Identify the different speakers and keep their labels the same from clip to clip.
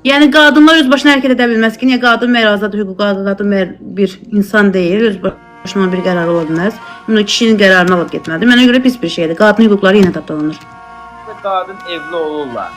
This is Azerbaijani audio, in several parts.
Speaker 1: Yəni qadınlar öz başına hərəkət edə bilməz ki, niyə qadın məyər azad hüquq, qadın məyər bir insan deyil, öz başına bir qərarı ola bilməz. Bunu kişinin qərarını alıb getməlidir. Mənə görə pis bir şeydir. Qadın hüquqları yenə tapdalanır.
Speaker 2: Qadın evli olurlar.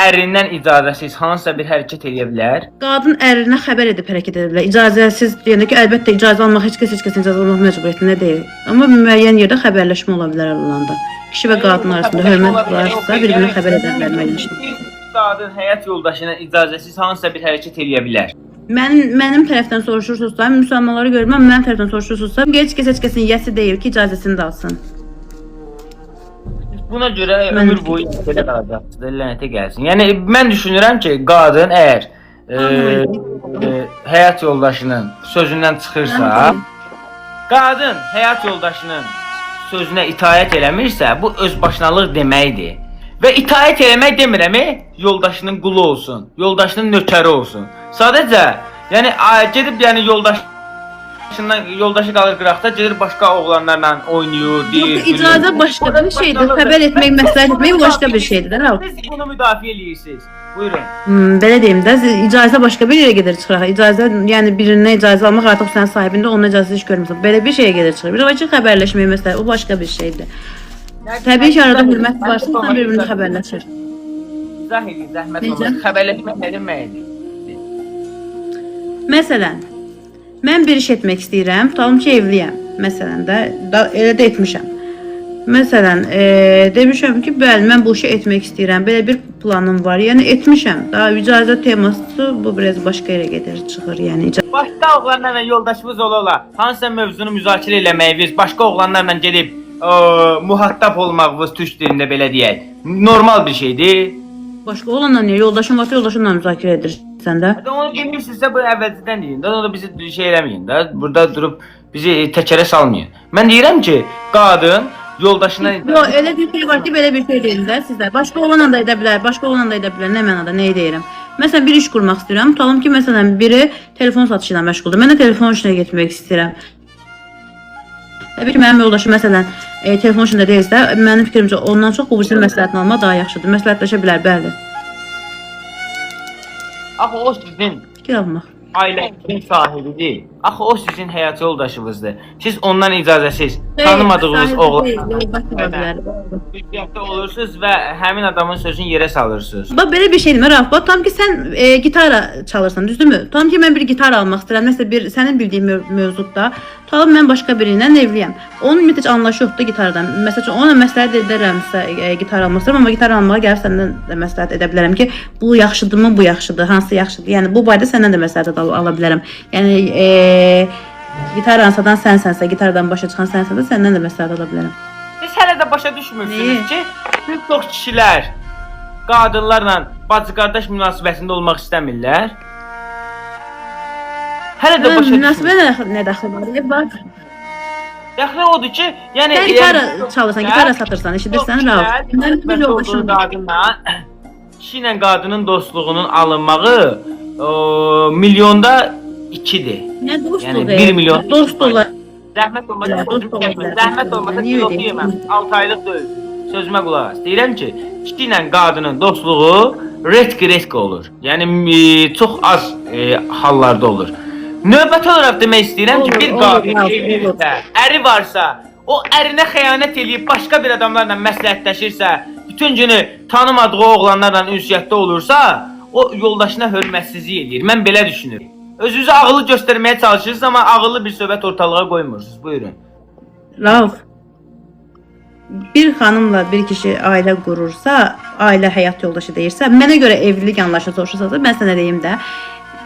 Speaker 2: Ərindən icazəsiz hansısa bir hərəkət eləyə bilər.
Speaker 1: Qadın ərinə xəbər edib hərəkət edə bilər. İcazəsiz deyəndə ki, əlbəttə icazə almaq heç kəs heç kəsin icazə almaq məcburiyyətində deyil. Amma müəyyən yerdə xəbərləşmə ola bilər aralarında. Kişi və qadın arasında hörmət varsa, bir-birinə xəbər edə bilər müəyyən şey.
Speaker 2: Bir qadın həyat yoldaşına icazəsiz hansısa bir hərəkət eləyə bilər.
Speaker 1: Mənim tərəfdən soruşursunuzsa, müsəlmanları görməm, mənim tərəfdən soruşursunuzsa, heç kəs heç kəsin yəsi deyil ki, icazəsini də alsın.
Speaker 2: Buna görə
Speaker 1: Mən-
Speaker 2: ömür boyu belə qalacaqsınız, lənətə gəlsin. Yəni mən düşünürəm ki, qadın əgər həyat yoldaşının sözündən çıxırsa, qadın həyat yoldaşının sözünə itaət eləmirsə, bu özbaşınalıq deməkdir. Və itaət eləmək demirəm, yoldaşının qulu olsun, yoldaşının nökəri olsun. Sadəcə, yəni gedib yəni yoldaşından yoldaşı qalır qıraqda, gedir başqa oğlanlarla oynayır, deyir.
Speaker 1: Yox, icazə
Speaker 2: gülür.
Speaker 1: başqa bir şeydir. Xəbər etmək, məsləhət etmək başqa bir şeydir də. Rauf.
Speaker 2: Siz bunu müdafiə eləyirsiniz. Buyurun.
Speaker 1: Belə deyim də, icazə başqa bir yerə gedir çıxır. İcazə, yəni birindən icazə almaq artıq sənin sahibində, ondan icazə heç görmürsən. Belə bir şeyə gedir çıxır. Bir də var ki, xəbərləşmək məsələ, o başqa bir şeydir. Təbii ki, arada hörmət varsa, insan bir-birinə xəbərləşir.
Speaker 2: İzah edin, zəhmət
Speaker 1: Necə?
Speaker 2: olmasa. Xəbərləşmək nə deməkdir?
Speaker 1: Məsələn, mən bir iş etmək istəyirəm, tutalım ki, evliyəm. Məsələn də, elə də etmişəm. Məsələn, demişəm ki, bəli, mən bu işi etmək istəyirəm. Belə bir planım var. Yəni etmişəm. Daha icazə teması bu biraz başqa yerə gedir, çıxır. Yəni
Speaker 2: Başqa oğlanlarla yoldaşınız ola-ola, hansısa mövzunu müzakirə eləməyiniz, başqa oğlanlarla gedib muhatap olmağınız türk dilində belə deyək, normal bir şeydir.
Speaker 1: Başqa olanla niyə? Yoldaşın varsa yoldaşınla müzakirə edirsən də.
Speaker 2: Hətta onu bilmirsinizsə bu əvvəlcədən deyin də, onu da bizi şey eləməyin də, burada durub bizi təkərə salmayın. Mən deyirəm ki, qadın yoldaşına
Speaker 1: Yox, elə bir şey var ki, belə bir şey deyim də sizə. Başqa olanla da edə bilər, başqa olanla da edə bilər. Nə mənada, nəyi deyirəm? Məsələn, bir iş qurmaq istəyirəm. Tutalım ki, məsələn, biri telefon satışı ilə məşğuldur. Mən də telefon işinə getmək istəyirəm. Təbii ki, mənim yoldaşım məsələn, telefon işində deyilsə, mənim fikrimcə ondan çox bu birisinin məsləhətini almaq daha yaxşıdır. Məsləhətləşə bilər, bəli.
Speaker 2: Axı o sizin
Speaker 1: Fikir almaq.
Speaker 2: ailənizin sahibidir. Axı o sizin həyat yoldaşınızdır. Siz ondan icazəsiz tanımadığınız
Speaker 1: Sahibi
Speaker 2: oğlan
Speaker 1: deyil, yoldaş ola bilər.
Speaker 2: ünsiyyətdə olursunuz və həmin adamın sözünü yerə salırsınız.
Speaker 1: Bax belə bir şeydir Rauf. Bax tam ki sən gitara çalırsan, düzdürmü? Tam ki mən bir gitar almaq istəyirəm. Nəsə bir sənin bildiyin mövzuda. Tutalım mən başqa biri ilə evliyəm. Onun ümumiyyətlə heç anlayışı yoxdur gitardan. Məsəl üçün ona məsləhət edərəmsə gitar almaq istəyirəm, amma gitar almağa gəlib səndən də məsləhət edə bilərəm ki, bu yaxşıdırmı, bu yaxşıdır, hansı yaxşıdır. Yəni bu barədə səndən də məsləhət ala bilərəm. Yəni gitaranı satan sənsənsə, gitardan başa çıxan sənsənsə, səndən də məsləhət ala bilərəm.
Speaker 2: Siz hələ də başa düşmürsünüz
Speaker 1: Neyi?
Speaker 2: ki, bir çox kişilər qadınlarla bacı-qardaş münasibətində olmaq istəmirlər. Hələ də başa
Speaker 1: Münasibət
Speaker 2: düşmürsünüz.
Speaker 1: nə dəxli var? Bax,
Speaker 2: Dəxli odur ki, yəni
Speaker 1: sən gitara çalırsan, gitara satırsan, eşidirsən Rauf? Mənim bir yoldaşım var.
Speaker 2: Qadınla kişi ilə qadının dostluğunun alınmağı o, milyonda 2-dir.
Speaker 1: Nə dostluğu?
Speaker 2: Yəni 1 milyon.
Speaker 1: Dost olar.
Speaker 2: Zəhmət olmasa
Speaker 1: Dost
Speaker 2: sözümü
Speaker 1: ola
Speaker 2: kəsmə.
Speaker 1: bilər.
Speaker 2: Zəhmət olmasa
Speaker 1: Niyə
Speaker 2: dil
Speaker 1: öyle
Speaker 2: oxuyamam. 6 aylıq deyil. Sözümə qulaq as. Deyirəm ki, kişi ilə qadının dostluğu retki-retki olur. Yəni çox az hallarda olur. Növbəti olaraq demək istəyirəm ki,
Speaker 1: Olur,
Speaker 2: bir
Speaker 1: olur,
Speaker 2: qadın
Speaker 1: olur.
Speaker 2: evlidirsə, əri varsa, o ərinə xəyanət eləyib başqa bir adamlarla məsləhətləşirsə, bütün günü tanımadığı oğlanlarla ünsiyyətdə olursa, o yoldaşına hörmətsizlik eləyir. Mən belə düşünürəm. Özünüzü ağıllı göstərməyə çalışırsınız, amma ağıllı bir söhbət ortalığa qoymursunuz. Buyurun.
Speaker 1: Rauf, bir xanımla bir kişi ailə qurursa, ailə həyat yoldaşı deyirsə, mənə görə evlilik anlayışı soruşursansa, mən sənə deyim də,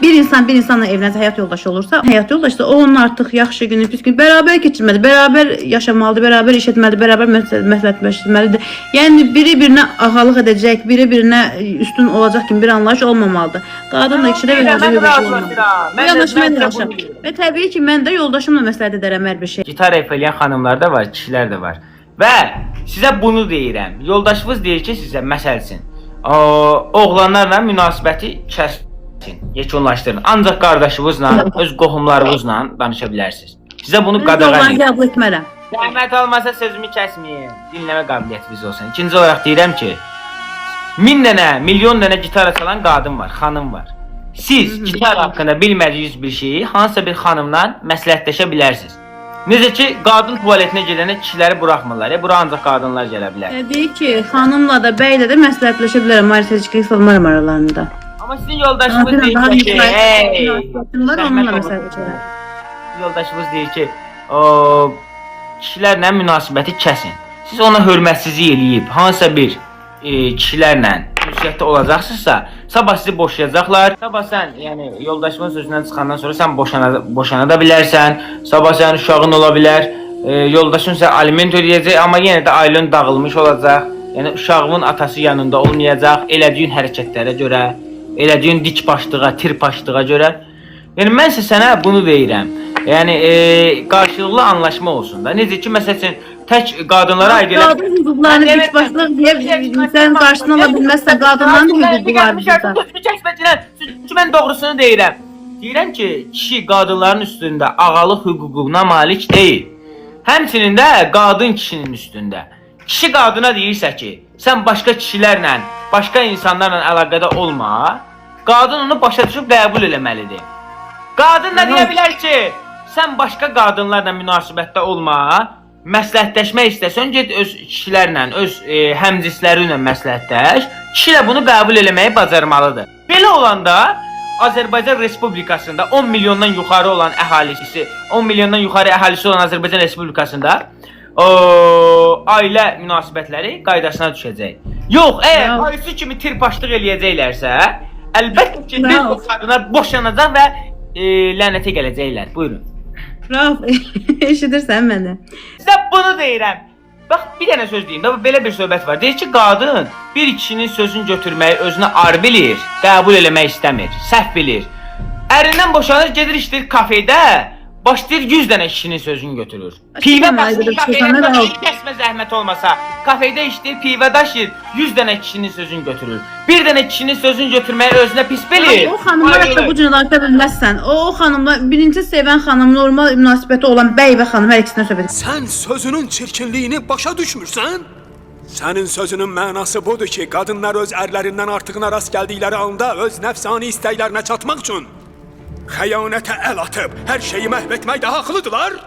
Speaker 1: bir insan bir insanla evlənsə, həyat yoldaşı olursa, həyat yoldaşı da o onun artıq yaxşı günü, pis günü bərabər keçirməlidir, bərabər yaşamalıdır, bərabər iş etməlidir, bərabər məsləhətləşməlidir. Yəni biri birinə ağalıq edəcək, biri birinə üstün olacaq kimi bir anlayış olmamalıdır. Qadın da kişi də
Speaker 2: Mən
Speaker 1: belə bir şey olmalıdır.
Speaker 2: razılaşıram.
Speaker 1: Bu
Speaker 2: Mən də-
Speaker 1: yanlış
Speaker 2: mən
Speaker 1: mən
Speaker 2: də
Speaker 1: razıyam.
Speaker 2: bunu deyirəm.
Speaker 1: Və təbii ki, mən də yoldaşımla məsləhət edərəm hər bir şey.
Speaker 2: Gitar eləyən xanımlar da var, kişilər də var. Və sizə bunu deyirəm. Yoldaşınız deyir ki, sizə məsəl üçün, oğlanlarla münasibəti kəsin, yekunlaşdırın. Ancaq qardaşınızla, öz qohumlarınızla danışa bilərsiniz. Sizə bunu
Speaker 1: Mən
Speaker 2: qadağan
Speaker 1: oğlanı
Speaker 2: edirəm.
Speaker 1: qəbul etmərəm.
Speaker 2: Zəhmət olmasa sözümü kəsməyin. Dinləmə qabiliyyətiniz olsun. İkinci olaraq deyirəm ki, 1000 dənə, milyon dənə gitara çalan qadın var, xanım var. Siz gitar haqqında bilmədiyiniz bir şeyi hansısa bir xanımla məsləhətləşə bilərsiniz. Necə ki, qadın tualetinə gedəndə kişiləri buraxmırlar. Bura ancaq qadınlar gələ bilər.
Speaker 1: Təbii ki, xanımla da, bəylə də məsləhətləşə bilərəm, ayrı-seçkilik salmaram aralarında.
Speaker 2: Amma sizin yoldaşınız
Speaker 1: Daha
Speaker 2: deyir ki,
Speaker 1: müşayiət
Speaker 2: hey,
Speaker 1: münasibətim var,
Speaker 2: zəhmət
Speaker 1: onunla
Speaker 2: olmasa.
Speaker 1: məsləhətləşərəm.
Speaker 2: Yoldaşınız deyir ki, o kişilərlə münasibəti kəsin. Siz ona hörmətsizlik eləyib hansısa bir kişilərlə ünsiyyətdə olacaqsınızsa, sabah sizi boşayacaqlar. Sabah sən, yəni yoldaşımın sözündən çıxandan sonra sən boşana da bilərsən. Sabah sənin uşağın ola bilər. Yoldaşın sənə aliment ödəyəcək, amma yenə də ailən dağılmış olacaq. Yəni uşağının atası yanında olmayacaq. Elədiyin hərəkətlərə görə, elədiyin dikbaşlığa, tirpaşlığa görə. Yəni mən isə sənə bunu deyirəm. Yəni qarşılıqlı anlaşma olsun da. Necə ki, məsəl üçün tək qadınlara aid elə
Speaker 1: Qadın hüquqlarını dikbaşlıq deyə sən qarşısını ala bilməzsən, qadınların da hüququ var burada.
Speaker 2: Sözümü kəsmə, çünki mən doğrusunu deyirəm. Deyirəm ki, kişi qadınların üstündə ağalıq hüququna malik deyil. Həmçinin də qadın kişinin üstündə. Kişi qadına deyirsə ki, sən başqa kişilərlə, başqa insanlarla əlaqədə olma, qadın onu başa düşüb qəbul eləməlidir. Qadın da deyə bilər ki, sən başqa qadınlarla münasibətdə olma, məsləhətləşmək istəsən get öz kişilərlə, öz həmcinsləri ilə məsləhətləş. Kişi də bunu qəbul eləməyi bacarmalıdır. Belə olanda Azərbaycan Respublikasında 10 milyondan yuxarı olan əhalisi, 10 milyondan yuxarı əhalisi olan Azərbaycan Respublikasında o ailə münasibətləri qaydasına düşəcək. Yox, əgər ayısı kimi tirpaşlıq eləyəcəklərsə, əlbəttə ki, bir o qadına boşanacaq və lənətə gələcəklər. Buyurun.
Speaker 1: Rauf, eşidirsən məni?
Speaker 2: Sizə bunu deyirəm. Bax, bir dənə söz deyim də, belə bir söhbət var. Deyir ki, qadın bir kişinin sözünü götürməyi özünə ar bilir, qəbul eləmək istəmir, səhv bilir. Ərindən boşanır, gedir işləyir kafedə, başlayır 100 dənə kişinin sözünü götürür. Pivə daşıyır, kafedə daşıyır, kəsmə zəhmət olmasa. Kafedə işləyir, pivə daşıyır, 100 dənə kişinin sözünü götürür. Bir dənə kişinin sözünü götürməyi özünə pis bilir.
Speaker 1: O xanımlar hətta bu cür danışa bilməzsən. O xanımla birinci sevən xanım, normal münasibəti olan bəy və xanım hər ikisindən söhbət.
Speaker 3: Sən sözünün çirkinliyini başa düşmürsən? Sənin sözünün mənası budur ki, qadınlar öz ərlərindən artığına rast gəldikləri anda öz nəfsani istəklərinə çatmaq üçün xəyanətə əl atıb hər şeyi məhv etməkdə haqlıdırlar.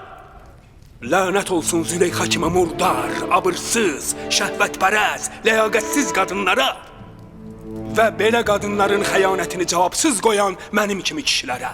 Speaker 3: Lənət olsun Züleyxa kimi murdar, abırsız, şəhvətpərəz, ləyaqətsiz qadınlara və belə qadınların xəyanətini cavabsız qoyan mənim kimi kişilərə.